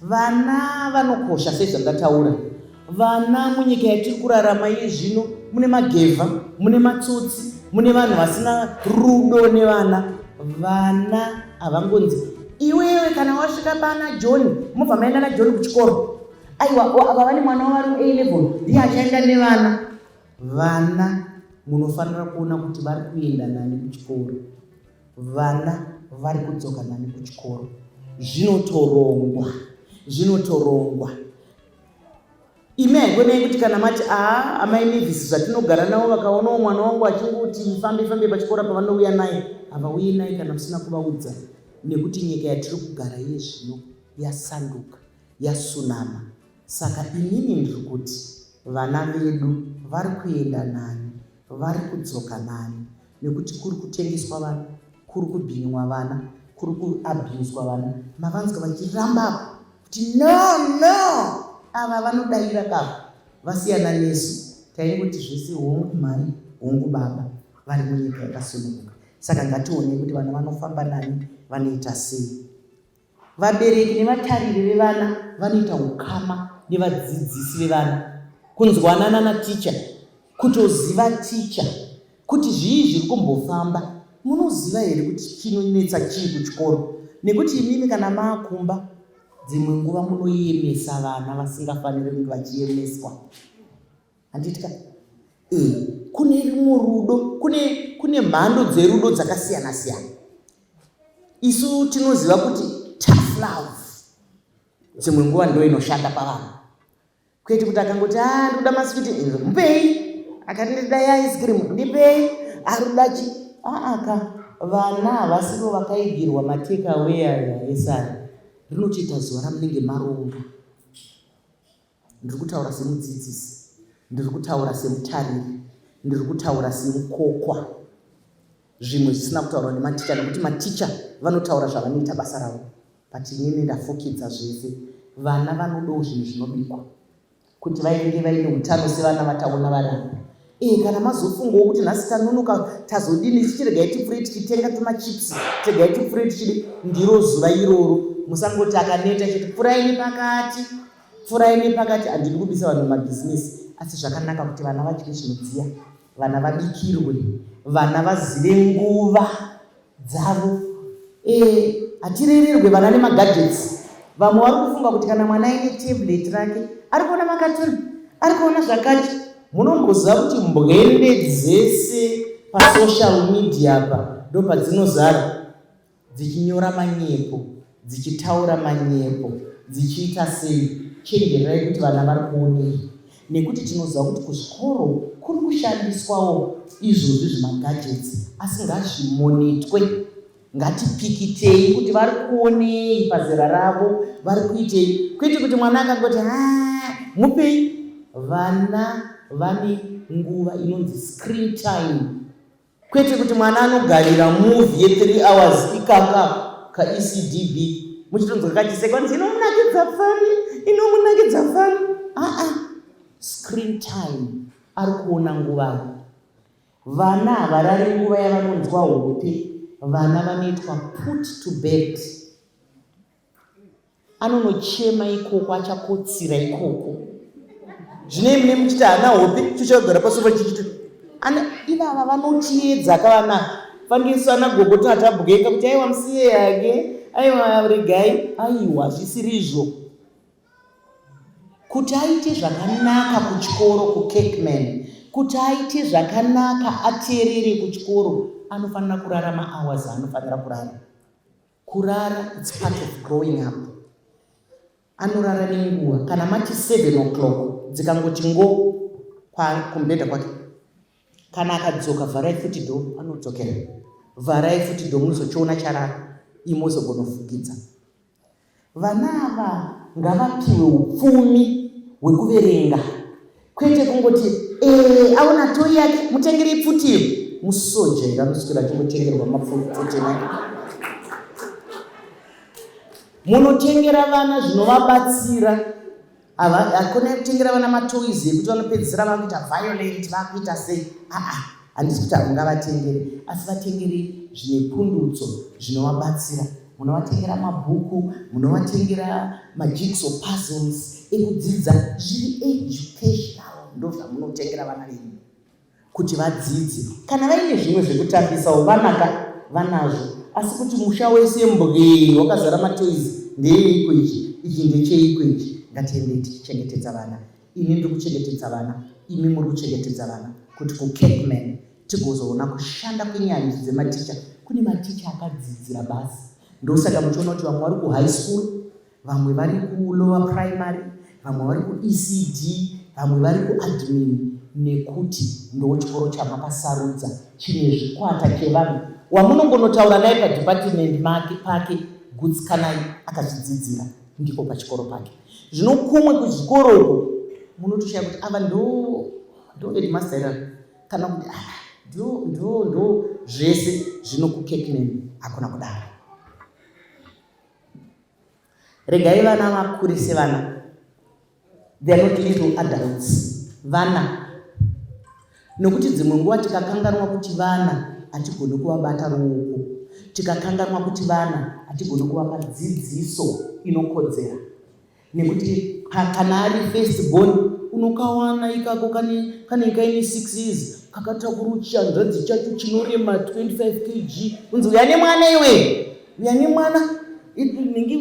Vana vanokosha sezvandataura. Vana munyika yatiri kurarama iye zvino mune magevha, mune matsotsi, mune vanhu vasina rudo nevana. Vana havangonzi iwewe kana wasvika pana John mobva maenda naJohn kuchikoro. Aiwa, ava vane mwana wavo ari muA level ndiye achaenda nevana. Vana munofanira kuona kuti vari kuenda nani kuchikoro. Vana vari kudzoka nani kuchikoro. Zvinotorongwa, zvinotorongwa. Imi haikonei kuti kana mati aa amai Mavis zvatinogara navo vakaonawo mwana wangu achingoti fambe fambe pachikoro apa vanouya naye. Havauye naye kana musina kuvaudza nekuti nyika yatiri kugara iye zvino yasanduka, yasunama. Saka inini ndiri kuti vana vedu vari kuenda nani, vari kudzoka nani nekuti kuri kutengeswa vana, kuri kubhinywa vana, kuri kuabhuswa vana. Mavanzwa vachiramba apo kuti no no, ava vanodaira kava vasiyana nesu. Taingoti zvese hongu mhai, hongu baba, vari munyika yakasununguka. Saka ngationei kuti vana vanofamba nani, vanoita sei. Vabereki nevatariri vevana vanoita ukama nevadzidzisi vevana, kunzwanana naticha, kutoziva ticha kuti zvii zviri kumbofamba. Munoziva here kuti chinonetsa chii kuchikoro? Nekuti imimi kana maakumba dzimwe nguva munoyemesa vana vasingafaniri kunge vachiyemeswa. Handiti ka? E, kune rumwe rudo, kune, kune mhando dzerudo dzakasiyana siyana. Isu tinoziva kuti tough love dzimwe nguva ndo inoshanda pavanhu, kwete kuti akangoti ah, ndikuda maswiti mupei, akati ndida ice cream ndipei, arikuda chi aaka. Vana havasivo vakaigirwa matake away aya esari, rinotoita zuva ramunenge maronga. Ndiri kutaura semudzidzisi, ndiri kutaura semutariri, ndiri kutaura semukokwa. Zvimwe zvisina kutaurwa nematicha nekuti maticha vanotaura zvavanoita basa ravo, but inini ndafukidza zvese. Vana vanodawo zvinhu zvinobikwa kuti vainge vaine utano sevana vataona vari apa. E, kana mazofungawo kuti nhasi tanonoka tazodini, tichiregai tipfure tichitenga tumachips, tiregai tipfure tichidi, ndiro zuva iroro. Musangoti akaneta chete, pfurai nepakati, pfurai nepakati. Handidi kubisa vanhu mumabhizinesi, asi zvakanaka kuti vana vadye zvinodziya, vana vabikirwe, vana vazive nguva dzavo. E, hatirererwe vana nemagadgets. Vamwe vari kufunga kuti kana mwana aine tablet rake ari kuona makatuni, ari kuona zvakati. Munomboziva kuti mbwende dzese pasocial media apa ndopadzinozara dzichinyora manyepo, dzichitaura manyepo, dzichiita sei? Chenjererai kuti vana vari kuonei, nekuti tinoziva kuti kuzvikoro kuri kushandiswawo izvozvi zvimagadgets, asi ngazvimonitwe. Ngatipikitei kuti vari kuonei pazera ravo, vari kuitei, kwete kuti mwana akangoti ha mupei. Vana vane nguva inonzi screen time, kwete kuti mwana anogarira movie ye3 hours ikaka kaECDB muchitonzwa kachisekwa nzi inomunakidza fani, inomunakidza fani. Aa, screen time ari kuona nguvai? Vana havarari nguva yavanonzwa hope. Vana vanoitwa put to bed. Anonochema ikoko, achakotsira ikoko. Zvinei mune muchiti haana hope, chichagara pasofa chichiti ana ivava vanotiedza ka vana. Fanike ana gogo tatabweka kuti aiwa musiye yake, aiwa regai, aiwa zvisirizvo. Kuti aite zvakanaka kuchikoro kuCirkman, kuti aite zvakanaka ateerere kuchikoro, anofanira kurara mahours aanofanira kurara. Kurara it's part of growing up. Anorara nenguva, kana mati 7 o'clock dzikangoti ngo kumubhedha kwake. Kana akadzoka vharai futi door, anodzokera. Vharai futi door muzochiona charara, imi mozogonofukidza. Vana ava ngavapiwe upfumi hwekuverenga kwete kungoti ee aona toyi yake mutengerei pfuti iyo. Musoja here anoswera achingotengerwa mapfuti nake? Munotengera vana zvinovabatsira. Hakuna kutengera vana matoys ekuti vanopedzisira vakuita violent, vakuita sei. Aa, handisi kuti hamungavatengere, asi vatengerei zvine pundutso zvinovabatsira. Munovatengera mabhuku, munovatengera majigsaw puzzles ekudzidza zviri educational ndozvamunotengera vana venyu kuti vadzidze. Kana vaine zvimwe zvekutambisawo vanaka vanazvo asi kuti musha wese mbwee wakazara matoys ndeyeiko ichi ichi ndecheiko ichi ngatiendei tichichengetedza vana. Ini ndiri kuchengetedza vana, imi muri kuchengetedza vana kuti kuCapeman tigozoona kushanda kwenyanzvi dzematicha. Kune maticha akadzidzira basa ndosaka muchiona kuti vamwe vari kuhigh school vamwe vari kulower primary vamwe vari kuECD vamwe vari kuadmin nekuti ndochikoro chamakasarudza chine zvikwata chevanhu wamunongonotaura naye padepartment make pake gutsikanai akazvidzidzira ndipo pachikoro pake zvino kumwe kuzvikoro uko munotoshaya kuti ava ndo ndo headmaster here kana kuti ah, ndo ndo ndo zvese zvino kuCapeman hakuna kudaro. Regai vana vakure sevana. They are not little adults. Vana. Nokuti dzimwe nguva tikakanganwa kuti vana hatigoni kuvabata ruoko. Tikakanganwa kuti vana hatigoni kuvapa dzidziso inokodzera. Nekuti kana ari first born unokawana ikako kanenge kaine 6 years kakatakura chihanzvadzi chacho chinorema 25 kg unzi uya nemwana iwe uya nemwana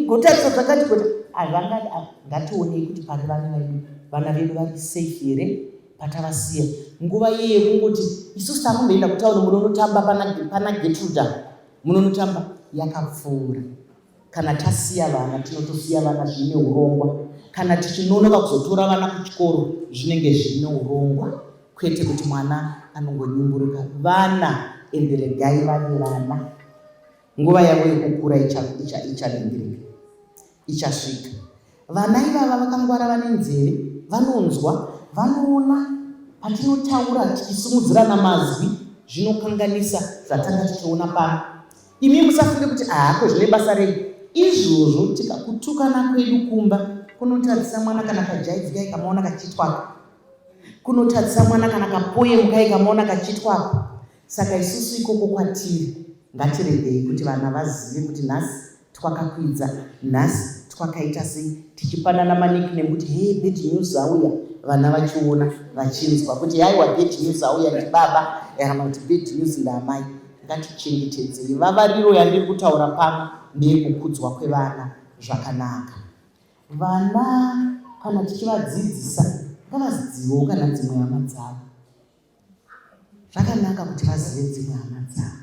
gotarisa zvakati gota hazvanga ngationei kuti pari vana vedu vana vedu vari safe here patavasiya nguva iye yekungoti isusu takumboenda kutauni munonotamba pana Getruda munonotamba yakapfuura. Kana tasiya vana tinotosiya vana zviine urongwa. Kana tichinonoka kuzotora vana kuchikoro zvinenge zviine urongwa kwete kuti mwana anongonyumburuka. Vana ende regai vave vana. Nguva yavo yekukura ichalindirika, ichasvika. Vana ivava vakangwara vane nzeve, vanonzwa, vanoona patinotaura tichisimudzirana mazwi zvinokanganisa zvatanga tichiona pano. Imi musafunge kuti haa ko zvine basa rei izvozvo tikakutukana kwedu kumba kunotadzisa mwana kana kajaidzi kai kamaona kachiitwako kunotadzisa mwana kana kapoem kai kamaona kachiitwako saka isusu ikoko kwatiri ngatiregei kuti vana vazive kuti nhasi twakakwidza nhasi twakaita sei tichipanana manickname kuti hey bad news auya vana vachiona vachinzwa kuti haiwa bad news auya ndibaba kana kuti bad news ndaamai Ngatichengetedzei. Vavariro yandiri kutaura pano ndeyekukudzwa kwevana zvakanaka. Vana kana tichivadzidzisa ngavazivewo kana dzimwe hama dzavo. Zvakanaka kuti vazive dzimwe hama dzavo.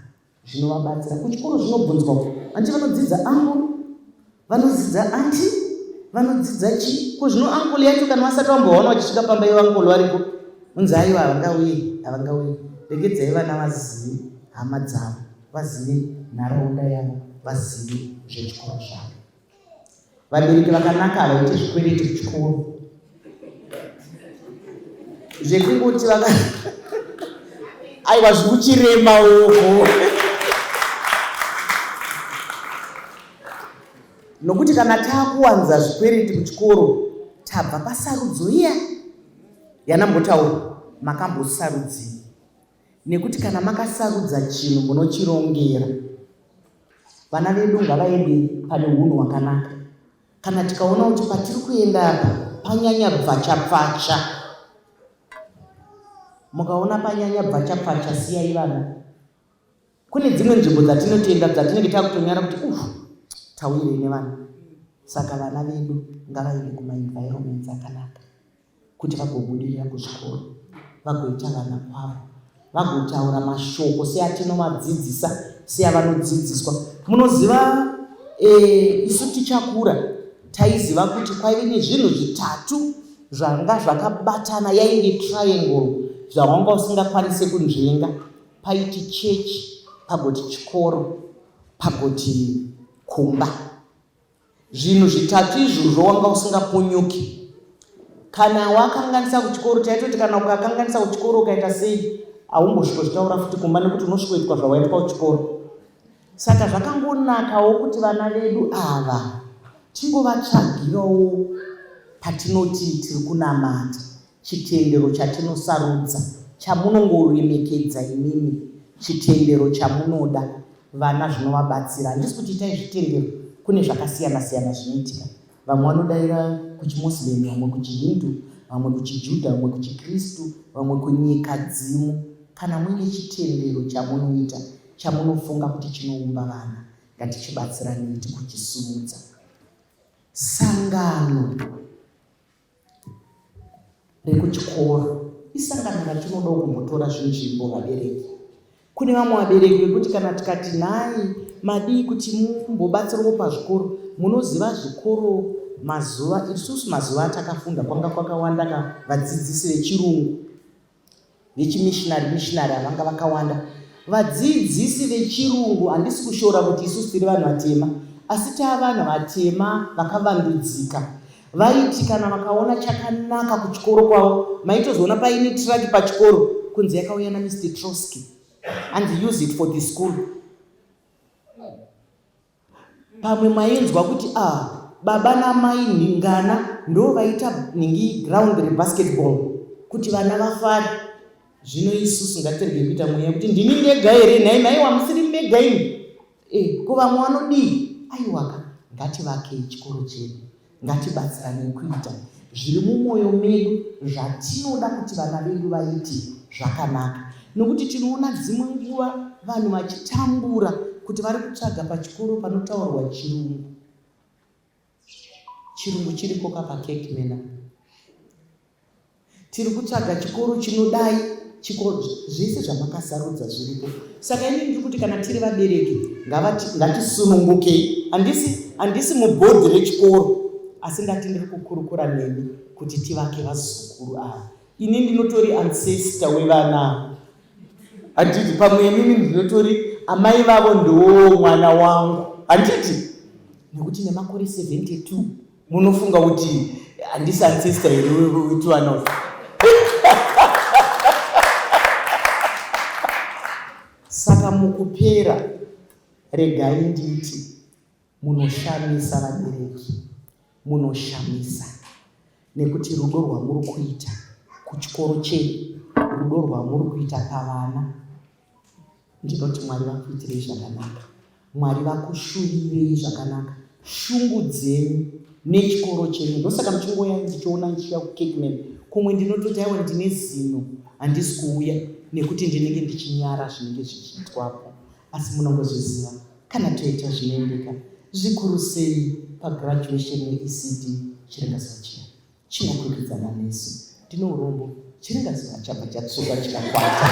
Zvinovabatsira. Kuchikoro zvinobvunzwa uko. Hanti vanodzidza uncle, vanodzidza auntie, vanodzidza chii. Ko zvino uncle yacho kana vasati vambovaona vachisvika pamba ivo uncle variko. Unzi aiwa havangauye, havangauye. Regedzai vana vazive hama dzavo, vazive nharaunda yavo, vazive zvechikoro zvavo. Vabereki vakanaka havaite zvikwereti kuchikoro. Zvekungoti vaka aiwa zvikuchirema uko. Nokuti kana takuwanza zvikwereti kuchikoro tabva pasarudzo iya yanambotaura makambosarudzii nekuti kana makasarudza chinhu munochirongera. Vana vedu ngavaende pane hunhu hwakanaka. Kana tikaona kuti patiri kuenda apa panyanya bvacha pfacha, mukaona panyanya bvacha pfacha siyai vana. Kune dzimwe nzvimbo dzatinotoenda dzatinenge takutonyara kuti uf tawirei nevana. Saka vana vedu ngavaende kumaenvironments akanaka kuti vagobudirira kuzvikoro, vagoita vana kwavo, vagotaura mashoko seatinovadzidzisa seavanodzidziswa. Munoziva e, isu tichakura taiziva kuti kwaive nezvinhu zvitatu zvanga zvakabatana, yainge triangle zvawanga usingakwanise kunzvenga. Paiti chechi, pagoti chikoro, pagoti kumba. Zvinhu zvitatu izvozvo wanga usingapunyuki. Kana wakanganisa kuchikoro, taitoti kana ukakanganisa kuchikoro ukaita sei, haumbosvikozvitaura futi kumba nekuti unosvikoitwa zvawaitwa kuchikoro. Saka zvakangonakawo kuti vana vedu ava tingovatsvagirawo patinoti tiri kunamata. Chitendero chatinosarudza, chamunongoremekedza imimi, chitendero chamunoda, vana zvinovabatsira. Handisi kuti itai zvitendero, kune zvakasiyana siyana zvinoitika. Vamwe vanodaira kuchiMoslem, vamwe kuchiHindu, vamwe kuchiJudha, vamwe kuchiKristu, vamwe kunyika dzimu. Kana muine chitendero chamunoita chamunofunga kuti chinoumba vana, ngatichibatsiranei tikuchisimudza. Sangano rekuchikoro isangano ratinodawo kumbotora zvinzvimbo vabereki. Kune vamwe vabereki vekuti kana tikati nhai madii kuti mumbobatsirwawo pazvikoro, munoziva zvikoro mazuva isusu mazuva atakafunda kwanga kwakawanda ka vadzidzisi vechirungu vechimissionary missionary avanga vakawanda vadzidzisi vechirungu handisi kushora kuti isusu tiri vanhu vatema asi taa vanhu vatema vakavandudzika vaiti kana vakaona chakanaka kuchikoro kwavo maitozoona paine traki pachikoro kunzi yakauya namr trosky and use it for the school Pamwe mainzwa kuti ah, baba namai nhingana ndo vaita nhingi ground rebasketball kuti vana vafare. Zvino isusu ngatirege kuita mweya kuti ndini ndega here nhai maiwa musiri mega imi. Eh, ko vamwe vanodii? Aiwaka, ngativakei chikoro chedu. Ngatibatsiranei kuita zviri mumwoyo medu zvatinoda kuti vana vedu vaite zvakanaka nokuti tinoona dzimwe nguva vanhu vachitambura kuti vari kutsvaga pachikoro panotaurwa chirungu. Chirungu chiriko ka paCakemena. Tiri kutsvaga chikoro chinodai chikoro zvese zvamakasarudza zviripo. Saka ini ndiri kuti kana tiri vabereki ngatisunungukei. Handisi handisi mubhodhi rechikoro asi ndati ndiri kukurukura nemi kuti tivake vazukuru ava. Ini ndinotori ancestor wevana handiti pamwe inini ndinotori amai vavo ndoo mwana wangu handiti nekuti nemakore 72 Munofunga kuti handisi ancestor here wetuana uyu? Saka mukupera regai nditi munoshamisa vabereki, munoshamisa nekuti rudo rwamuri kuita kuchikoro chenyu, rudo rwamuri kuita pavana Ndinoti Mwari vakuitirei zvakanaka. Mwari vakushuvirei zvakanaka. Shungu dzenyu nechikoro chenyu. Ndosaka muchingouya ndichiona ndichiuya kuCakeman. Kumwe ndinototi aiwa ndine zino handisi kuuya nekuti ndinenge ndichinyara zvinenge zvichiitwapo. Asi munongozviziva kana toita zvinoendeka zvikuru sei pagraduation yeECD Chiringazuva chiya. Chinokwikwidzana nesu. Ndine urombo, chiringazuva chabva chatsvuka chikakwata.